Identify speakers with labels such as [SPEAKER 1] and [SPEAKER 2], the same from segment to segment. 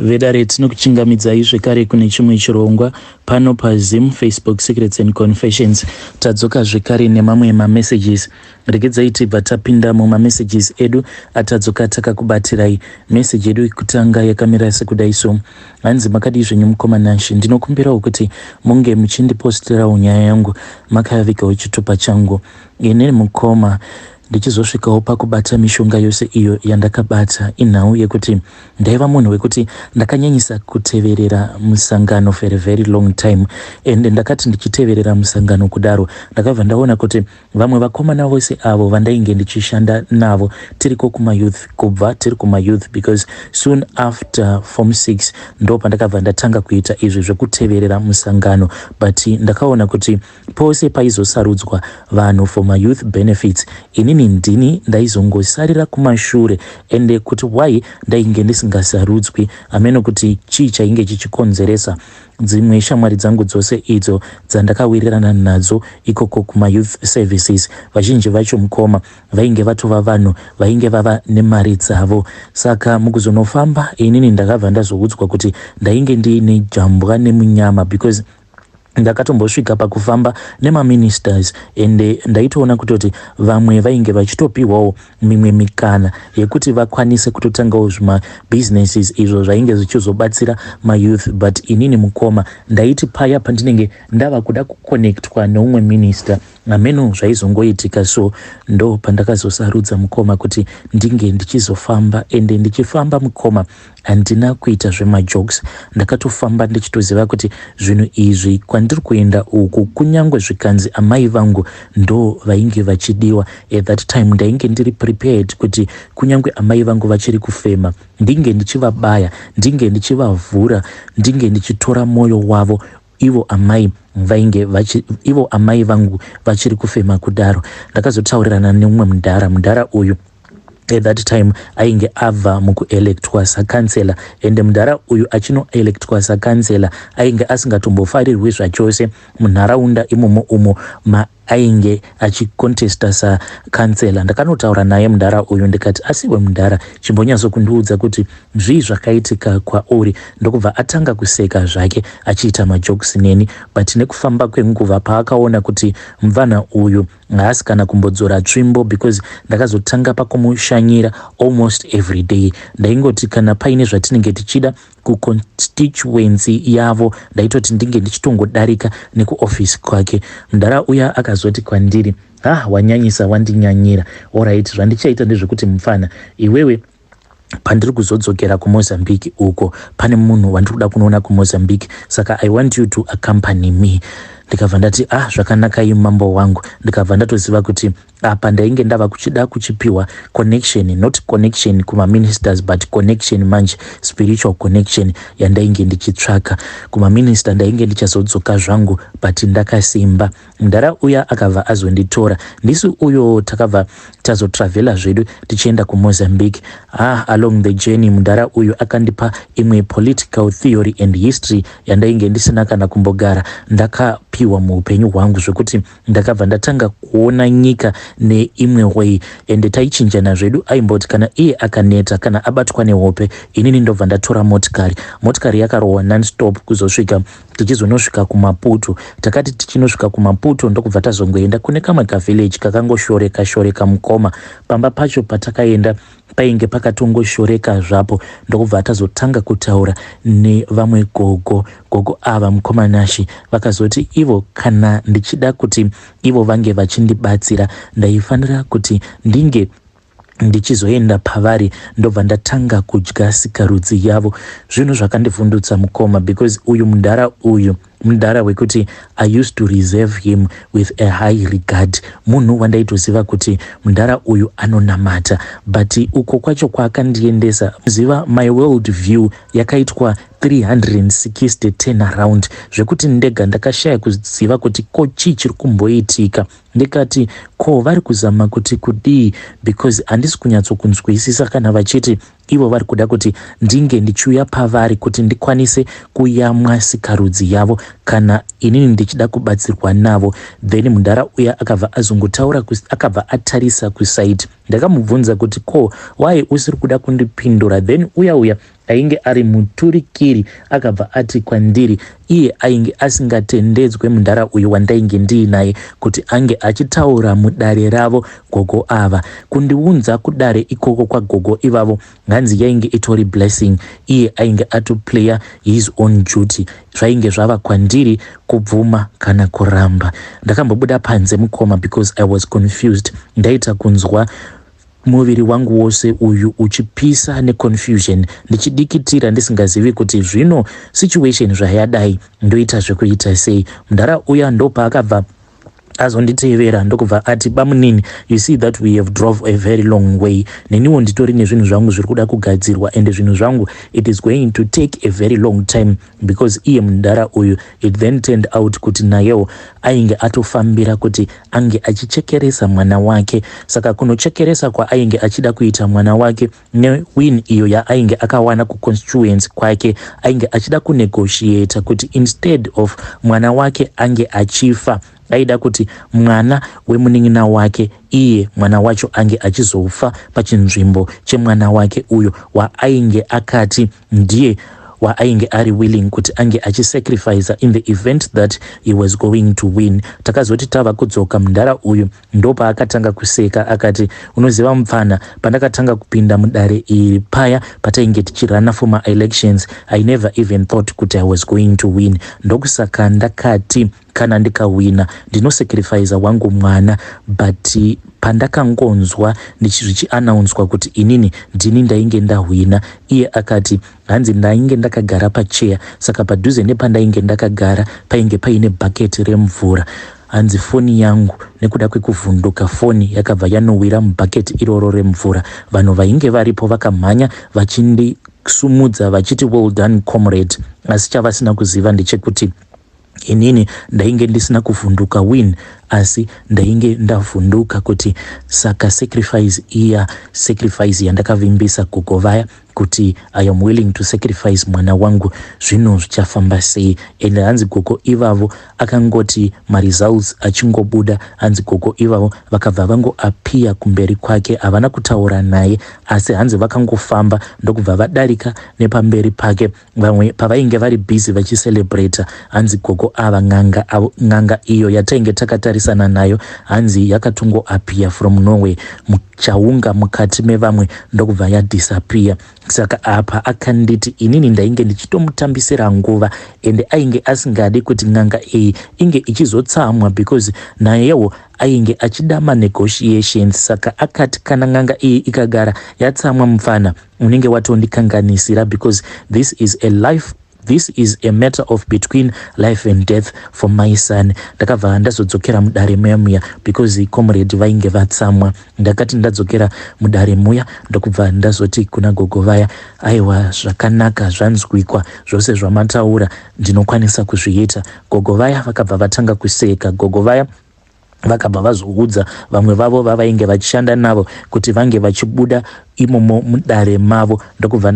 [SPEAKER 1] Vedare, tinokuchingamidzai zvekare kune chimwe chirongwa pano paZim Facebook Secrets and Confessions. Tadzoka zvekare nemamwe mamessages. Regedzai tibva tapinda mumamessages edu atadzoka takakubatirai. Message yedu yekutanga yakamira sekudai so. Hanzi, "Makadii zvenyu mukoma Nashe? Ndinokumbirawo kuti munge muchindipostirawo nyaya yangu makavigawo chitupa changu. Ini mukoma, ndichizosvikawo pakubata mishonga yose iyo yandakabata, inhau yekuti ndaiva munhu wekuti ndakanyanyisa kuteverera musangano for a very long time. And ndakati ndichiteverera musangano kudaro, ndakabva ndaona kuti vamwe vakomana vose avo vandainge ndichishanda navo tiriko kumayouth, kubva tiri kumayouth, because soon after form 6 ndo pandakabva ndatanga kuita izvi zvekuteverera musangano. But ndakaona kuti pose paizosarudzwa vanhu for mayouth benefits, inini ndini ndaizongosarira kumashure. Ende kuti why ndainge ndisingasarudzwi, hameno kuti chii chainge chichikonzeresa. Dzimwe shamwari dzangu dzose idzo dzandakawirirana nadzo ikoko kumayouth services, vazhinji vacho mukoma vainge vatova vanhu vainge vava nemari dzavo. Saka mukuzonofamba, inini ndakabva ndazoudzwa kuti ndainge ndiine jambwa nemunyama, because ndakatombosvika pakufamba nemaministers, ende ndaitoona kutoti vamwe vainge vachitopiwawo mimwe mikana yekuti vakwanise kutotangawo zvimabusinesses izvo zvainge zvichizobatsira mayouth. But inini mukoma, ndaiti paya pandinenge ndava kuda kuconnectwa neumwe minister, hameno zvaizongoitika. So ndo pandakazosarudza mukoma kuti ndinge ndichizofamba. Ende ndichifamba mukoma, handina kuita zvemajokes. Ndakatofamba ndichitoziva kuti zvinhu izvi kwandiri kuenda uku, kunyange zvikanzi amai vangu ndo vainge vachidiwa at that time, ndainge ndiri prepared kuti kunyange amai vangu vachiri kufema, ndinge ndichivabaya, ndinge ndichivavhura, ndinge ndichitora mwoyo wavo ivo amai vainge ivo amai vangu vachiri kufema kudaro. Ndakazotaurirana nemumwe mudhara. Mudhara uyu at that time ainge abva mukuelectwa sakansela, ende mudhara uyu achinoelectwa sakansela ainge asingatombofarirwi zvachose munharaunda imomo umo maainge achicontesta sakansela. Ndakanotaura naye mudhara uyu, ndikati, "Asiwe mudhara, chimbonyatsokundiudza kuti zvii zvakaitika kwauri?" Ndokubva atanga kuseka zvake achiita majokes neni. But nekufamba kwenguva, paakaona kuti mubvana uyu haasi kana kumbodzora tsvimbo, because ndakazotanga pakumushanyira almost every day. Ndaingoti kana paine zvatinenge tichida kuconstituency yavo, ndaitoti ndinge ndichitongodarika nekuofisi kwake. Mudhara uya akazoti kwandiri, "Ah, wanyanyisa, wandinyanyira. Alright, zvandichaita ndezvekuti mufana iwewe, pandiri kuzodzokera kuMozambique uko, pane munhu wandiri kuda kunoona kuMozambique, saka I want you to accompany me." Ndikabva ndati, "Ah, zvakanakai mambo wangu." Ndikabva ndatoziva kuti apa ndainge ndava kuchida kuchipiwa connection, not connection kumaministers, but connection manje, spiritual connection yandainge ndichitsvaka. Kumaminista ndainge ndichazodzoka zvangu, but ndakasimba. Mudhara uya akabva azonditora ndisi uyo, takabva tazotravhela zvedu tichienda kuMozambique. Ah, along the journey mudhara uyu akandipa imwe political theory and history yandainge ndisina kana kumbogara ndakapiwa muupenyu hwangu, zvekuti ndakabva ndatanga kuona nyika neimwe way. Ende taichinjana zvedu. Aimboti kana iye akaneta, kana abatwa nehope, inini ndobva ndatora motikari. Motikari yakarohwa nonstop kuzosvika tichizonosvika kuMaputo. Takati tichinosvika kuMaputo, ndokubva tazongoenda kune kamwe kavillage kakangoshoreka shoreka mukoma. Pamba pacho patakaenda painge pakatongoshoreka zvapo. Ndokubva tazotanga kutaura nevamwe gogo. Gogo ava mukoma Nashe vakazoti ivo kana ndichida kuti ivo vange vachindibatsira, ndaifanira kuti ndinge ndichizoenda pavari, ndobva ndatanga kudya sikarudzi yavo. Zvinhu zvakandivhundutsa mukoma, because uyu mudhara uyu mudhara wekuti I used to reserve him with a high regard, munhu wandaitoziva kuti mudhara uyu anonamata. But uko kwacho kwaakandiendesa, ziva, my world view yakaitwa 360 turn around, zvekuti ndega ndakashaya kuziva kuti ko chii chiri kumboitika. Ndikati, "Ko vari kuzama kuti kudii? Because handisi kunyatsokunzwisisa kana vachiti ivo vari kuda kuti ndinge ndichiuya pavari kuti ndikwanise kuyamwa sikarudzi yavo kana inini ndichida kubatsirwa navo." Then mudhara uya akabva azongotaura, akabva atarisa kuside. Ndakamubvunza kuti, "Ko why usiri kuda kundipindura?" Then uya uya Ainge ari muturikiri akabva ati kwandiri iye ainge asingatendedzwe mudhara uyu wandainge ndiinaye kuti ange achitaura mudare ravo gogo ava. Kundiunza kudare ikoko kwagogo ivavo hanzi yainge itori blessing, iye ainge atoplaya his own duty, zvainge zvava kwandiri kubvuma kana kuramba. Ndakambobuda panze mukoma because I was confused. Ndaita kunzwa muviri wangu wose uyu uchipisa neconfusion, ndichidikitira ndisingazivi kuti zvino situation zvayadai ndoita zvekuita sei. Mudhara uya ndopaakabva azonditevera ndokubva ati, "Bamunini, you see that we have drove a very long way. Neniwo nditori nezvinhu zvangu zviri kuda kugadzirwa, and zvinhu zvangu, it is going to take a very long time," because iye mudhara uyu, it then turned out kuti nayewo ainge atofambira kuti ange achichekeresa mwana wake. Saka kunochekeresa kwaainge achida kuita mwana wake newin iyo yaainge akawana kuconstituency kwake, ainge achida kunegotiata kuti instead of mwana wake ange achifa, aida kuti mwana wemunin'ina wake, iye mwana wacho ange achizofa pachinzvimbo chemwana wake uyo waainge akati ndiye waainge ari willing kuti ange achisacrifica in the event that he was going to win. Takazoti tava kudzoka, mudhara uyu ndopaakatanga kuseka akati, "Unoziva mupfana, pandakatanga kupinda mudare iri paya patainge tichirana for maelections, I never even thought kuti I was going to win. Ndokusaka ndakati kana ndikawina ndinosacrifica wangu mwana. But pandakangonzwa zvichiannouncwa kuti inini ndini ndainge ndahwina," iye akati, "hanzi ndainge ndakagara pacheya, saka padhuze nepandainge ndakagara painge paine bhaketi remvura. Hanzi foni yangu, nekuda kwekuvhunduka, foni yakabva yanowira mubhaketi iroro remvura. Vanhu vainge varipo vakamhanya vachindisumudza vachiti, 'Well done, comrade.' Asi chavasina kuziva ndechekuti inini ndainge ndisina kuvhunduka win, asi ndainge ndavhunduka kuti saka sacrifice iya, sacrifice yandakavimbisa gogo vaya kuti I am willing to sacrifice mwana wangu, zvinhu zvichafamba sei?" Ende hanzi gogo ivavo akangoti maresults achingobuda, hanzi gogo ivavo vakabva vangoappear kumberi kwake. Havana kutaura naye, asi hanzi vakangofamba ndokubva vadarika nepamberi pake vamwe pavainge vari busy vachicelebrata. Hanzi gogo ava, n'anga iyo yatainge takatarisana nayo, hanzi yakatongoappear from nowhere muchaunga mukati mevamwe ndokubva yadisappear. Saka apa akanditi inini ndainge ndichitomutambisira nguva, ende ainge asingadi kuti n'anga iyi inge ichizotsamwa because nayewo ainge achida manegotiations. Saka akati kana n'anga iyi ikagara yatsamwa, mufana, unenge watondikanganisira because this is a matter of between life and death for my son. Ndakabva ndazodzokera mudare muya muya because comrade vainge vatsamwa. Ndakati ndadzokera mudare muya, ndokubva ndazoti kuna gogo vaya, "Aiwa, zvakanaka, zvanzwikwa zvose zvamataura, ndinokwanisa kuzviita." Gogo vaya vakabva vatanga kuseka. Gogo vaya vakabva vazoudza vamwe vavo vavainge vachishanda navo kuti vange vachibuda imomo mudare mavo, ndokubva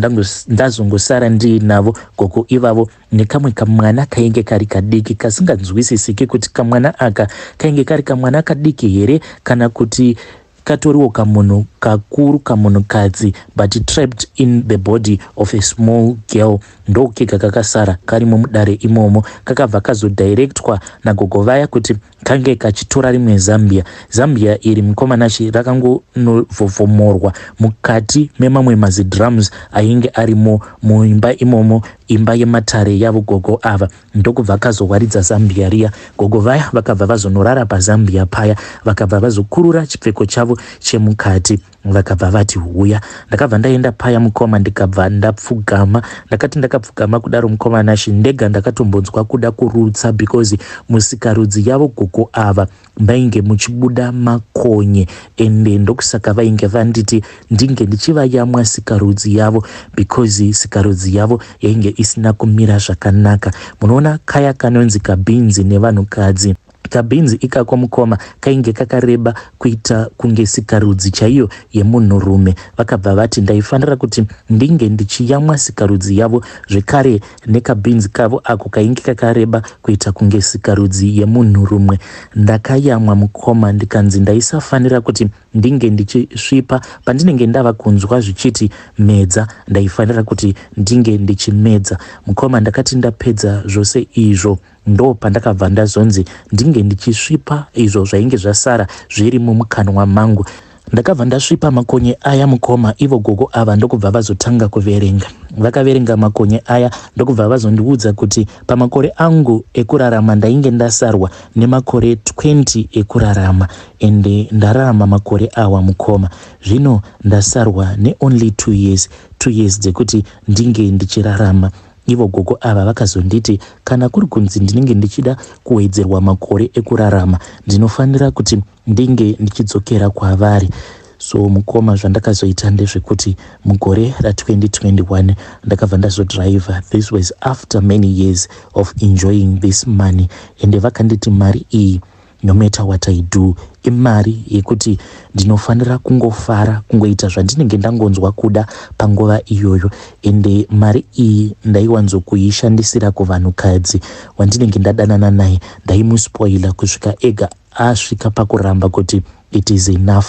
[SPEAKER 1] ndazongosara ndiinavo gogo ivavo nekamwe kamwana kainge kari kadiki kasinganzwisisiki kuti kamwana aka kainge kari kamwana kadiki here kana kuti katoriwo kamunhu kakuru, kamunhukadzi but trapped in the body of a small girl. Ndokega kakasara karimo mudare imomo. Kakabva kazodirectwa nagogo vaya kuti kange kachitora rimwe zambia. Zambia iri, mukomanachi, rakangonovhovhomorwa mukati memamwe mazidrums ainge arimo muimba imomo, imba yematare yavo gogo ava, ndokubva kazowaridza zambia riya. Gogo vaya vakabva vazonorara pazambia paya, vakabva vazokurura chipfeko chavo chemukati, vakabva vati, "Huya." Ndakabva ndaenda paya mukoma, ndikabva ndapfugama. Ndakati ndakapfugama kudaro, mukoma Nashi, ndega ndakatombonzwa kuda kurutsa because musikarudzi yavo gogo ava vainge muchibuda makonye, ende ndokusaka vainge vanditi ndinge ndichivayamwa sikarudzi yavo because sikarudzi yavo yainge isina kumira zvakanaka. Munoona kaya kanonzi kabhinzi nevanhukadzi. Kabhinzi ikako mukoma kainge kakareba kuita kunge sikarudzi chaiyo yemunhurume. Vakabva vati ndaifanira kuti ndinge ndichiyamwa sikarudzi yavo zvekare nekabhinzi kavo ako kainge kakareba kuita kunge sikarudzi yemunhurumwe. Ndakayamwa mukoma ndikanzi ndaisafanira kuti ndinge ndichisvipa pandinenge ndava kunzwa zvichiti medza ndaifanira kuti ndinge ndichimedza. Mukoma ndakati ndapedza zvose izvo Ndopandakabva ndazonzi ndinge ndichisvipa izvo zvainge zvasara zviri mumukanwa mangu. Ndakabva ndasvipa makonye aya mukoma ivo gogo ava ndokubva vazotanga kuverenga. Vakaverenga makonye aya ndokubva vazondiudza kuti pamakore angu ekurarama ndainge ndasarwa nemakore 20 ekurarama ende ndararama makore awa mukoma. Zvino ndasarwa neonly 2 years, 2 years dzekuti ndinge ndichirarama. Ivo gogo ava vakazonditi kana kuri kunzi ndinenge ndichida kuwedzerwa makore ekurarama ndinofanira kuti ndinge ndichidzokera kwavari. So mukoma zvandakazoita ndezvekuti mugore ra2021 ndakabva ndazodriver. This was after many years of enjoying this money ende vakanditi mari iyi no matter what I do imari yekuti ndinofanira kungofara kungoita zvandinenge ndangonzwa kuda panguva iyoyo ende mari iyi ndaiwanzokuishandisira kuvanhukadzi wandinenge ndadanana naye ndaimuspoila kusvika ega asvika pakuramba kuti it is enough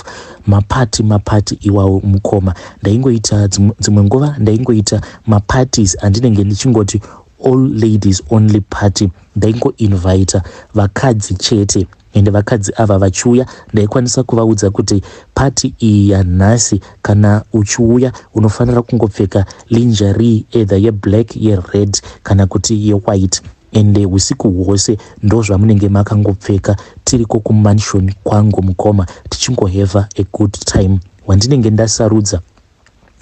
[SPEAKER 1] mapati mapati iwawo mukoma ndaingoita dzimwe nguva ndaingoita maparties andinenge ndichingoti all ladies only party ndaingoinvita vakadzi chete ende vakadzi ava vachiuya ndaikwanisa kuvaudza kuti pati iyi yanhasi kana uchiuya unofanira kungopfeka lingerie either yeblack yered kana kuti yewhite ende usiku hwose ndozvamunenge makangopfeka tiriko kumansion kwangu mukoma tichingohave a good time wandinenge ndasarudza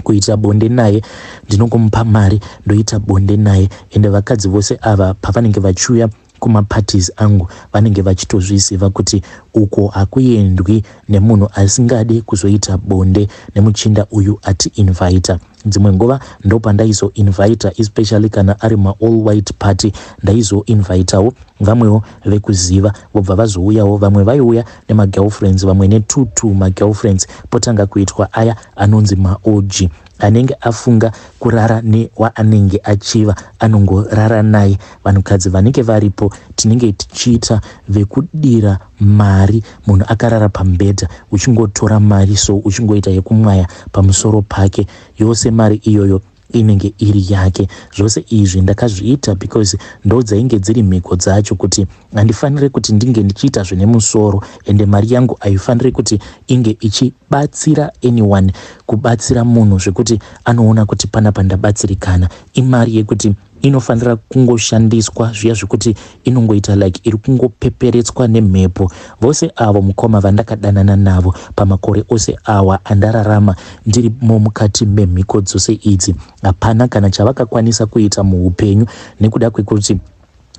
[SPEAKER 1] kuita bonde naye ndinongomupa mari ndoita bonde naye ende vakadzi vose ava pavanenge vachiuya kumaparties angu vanenge vachitozviziva kuti uko hakuendwi nemunhu asingadi kuzoita bonde nemuchinda uyu atiinvita. Dzimwe nguva ndopandaizoinvita especially kana ari maall white party ndaizoinvitawo vamwewo vekuziva vobva vazouyawo vamwe vaiuya nemagirlfriends vamwe netwo two magirlfriends potanga kuitwa aya anonzi maorgy anenge afunga kurara newaanenge achiva anongorara naye vanhukadzi vanenge varipo tinenge tichiita vekudira mari munhu akarara pamubhedha uchingotora mari so uchingoita yekumwaya pamusoro pake yose mari iyoyo inenge iri yake zvose izvi ndakazviita because ndodzainge dziri mhiko dzacho kuti handifaniri kuti ndinge ndichiita zvine musoro ende mari yangu haifaniri kuti inge ichibatsira anyone kubatsira munhu zvekuti anoona kuti panapa ndabatsirikana imari yekuti inofanira kungoshandiswa zviya zvekuti inongoita like iri kungopeperetswa nemhepo vose avo mukoma vandakadanana navo pamakore ose awa andararama ndirimo mukati memhiko dzose idzi hapana kana chavakakwanisa kuita muupenyu nekuda kwekuti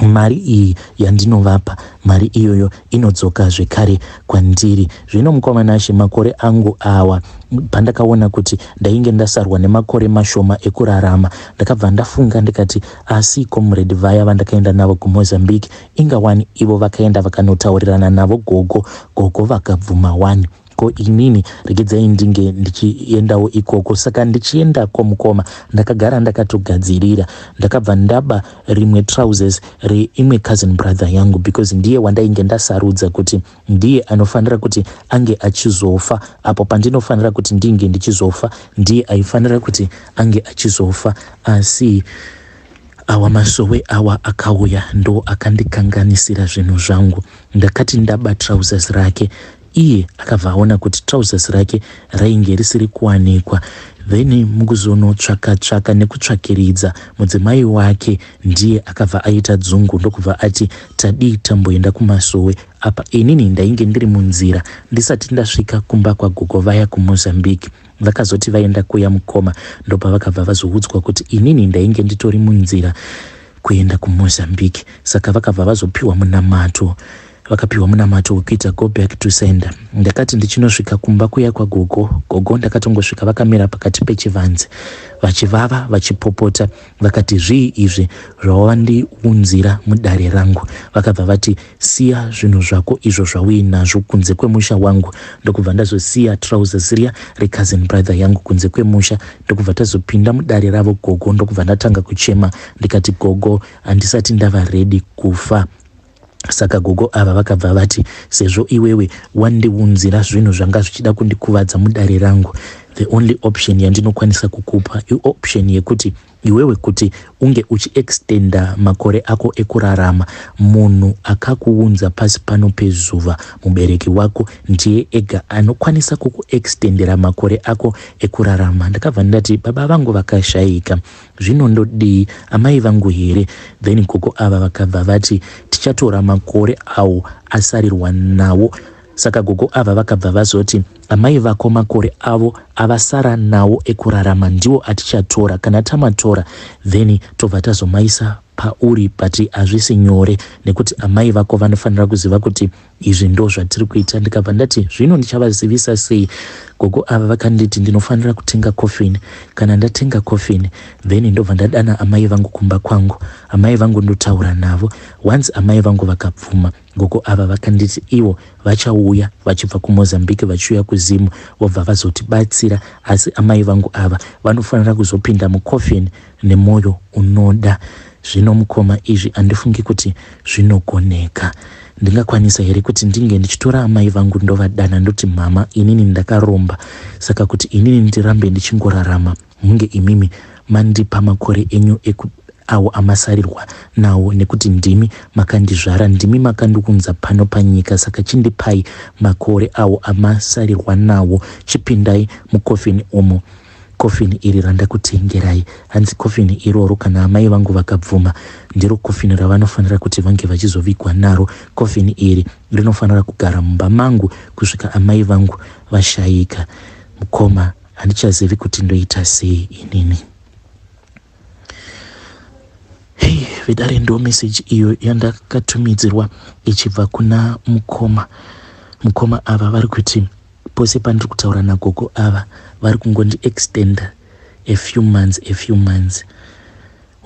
[SPEAKER 1] mari iyi yandinovapa mari iyoyo inodzoka zvekare kwandiri zvino mukoma Nashe makore angu awa pandakaona kuti ndainge ndasarwa nemakore mashoma ekurarama ndakabva ndafunga ndikati asi comrade vaya vandakaenda navo kumozambique inga wani ivo vakaenda vakanotaurirana navo gogo gogo vakabvuma wani ko inini regedzai ndinge ndichiendawo ikoko saka ndichiendako mukoma ndakagara ndakatogadzirira ndakabva ndaba rimwe trousers reimwe cousin brother yangu because ndiye wandainge ndasarudza kuti ndiye anofanira kuti ange achizofa apo pandinofanira kuti ndinge ndichizofa ndiye aifanira kuti ange achizofa asi awa masowe awa akauya ndo akandikanganisira zvinhu zvangu ndakati ndaba trousers rake iye akabva aona kuti trousers rake rainge risiri kuwanikwa then mukuzonotsvaka tsvaka nekutsvakiridza mudzimai wake ndiye akabva aita dzungu ndokubva ati tadii tamboenda kumasowe apa inini ndainge ndiri munzira ndisati ndasvika kumba kwagogo vaya kumozambique vakazoti vaenda kuya mukoma ndopavakabva vazoudzwa kuti inini ndainge nditori munzira kuenda kumozambique saka vakabva vazopiwa munamato. Vakapiwa munamato wekuita go back to sender. Ndakati ndichinosvika kumba kuya kwagogo, gogo ndakatongosvika vakamira pakati pechivanze vachivava vachipopota. Vakati zvii izvi zvawandiunzira mudare rangu? Vakabva vati siya zvinhu zvako izvo zvauinazvo kunze kwemusha wangu. Ndokubva ndazosiya trousers riya recousin brother yangu kunze kwemusha, ndokubva tazopinda mudare ravo gogo, ndokubva ndatanga kuchema ndikati gogo handisati ndava ready kufa. Saka gogo ava vakabva vati sezvo iwewe wandiunzira zvinhu zvanga zvichida kundikuvadza mudare rangu, the only option yandinokwanisa kukupa ioption yekuti iwewe kuti unge uchiextenda makore ako ekurarama. Munhu akakuunza pasi pano pezuva, mubereki wako, ndiye ega anokwanisa kukuextendera makore ako ekurarama. Ndakabva ndati baba vangu vakashaika, zvino ndodii, amai vangu here? Then gogo ava vakabva vati tichatora makore awo asarirwa nawo. Saka gogo ava vakabva vazoti amai vako makore avo avasara nawo ekurarama ndiwo atichatora. Kana tamatora then tobva tazomaisa pauri, but hazvisi nyore nekuti amai vako vanofanira kuziva kuti izvi ndo zvatiri kuita. Ndikabva ndati zvino ndichavazivisa sei? Gogo ava vakanditi ndinofanira kutenga coffin. Kana ndatenga coffin then ndobva ndadana amai vangu kumba kwangu, amai vangu ndotaura navo. Once amai vangu vakabvuma, gogo ava vakanditi ivo vachauya vachibva kuMozambique vachiuya kuZimu, vobva vazotibatsira, asi amai vangu ava vanofanira kuzopinda mucoffin nemwoyo unoda. Zvino mukoma, izvi handifungi kuti zvinogoneka. Ndingakwanisa here kuti ndinge ndichitora amai vangu ndovadana ndoti mama, inini ndakaromba, saka kuti inini ndirambe ndichingorarama munge imimi mandipa makore enyu awo amasarirwa nawo, nekuti ndimi makandizvara, ndimi makandiunza pano panyika, saka chindipai makore awo amasarirwa nawo, chipindai mukofini umo, kofini iri randakutengerai. Hanzi kofini iroro, kana amai vangu vakabvuma, ndiro kofini ravanofanira kuti vange vachizovigwa naro. Kofini iri rinofanira kugara mumba mangu kusvika amai vangu vashayika. Mukoma, handichazivi kuti ndoita sei inini. Hei vedare, ndo meseji iyo yandakatumidzirwa ichibva kuna mukoma. Mukoma ava vari kuti pose pandiri kutaura nagogo ava vari kungondi extenda a few months, a few months.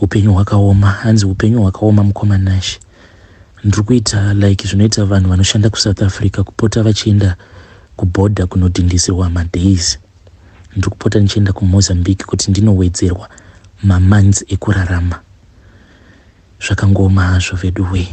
[SPEAKER 1] Upenyu hwakaoma, hanzi upenyu hwakaoma mukoma Nash. Ndiri kuita like zvinoita vanhu vanoshanda kuSouth Africa, kupota vachienda kubhodha kunodhindisirwa madays. Ndiri kupota ndichienda kuMozambique kuti ndinowedzerwa mamonths ekurarama. Zvakangoma hazvo vedu wee.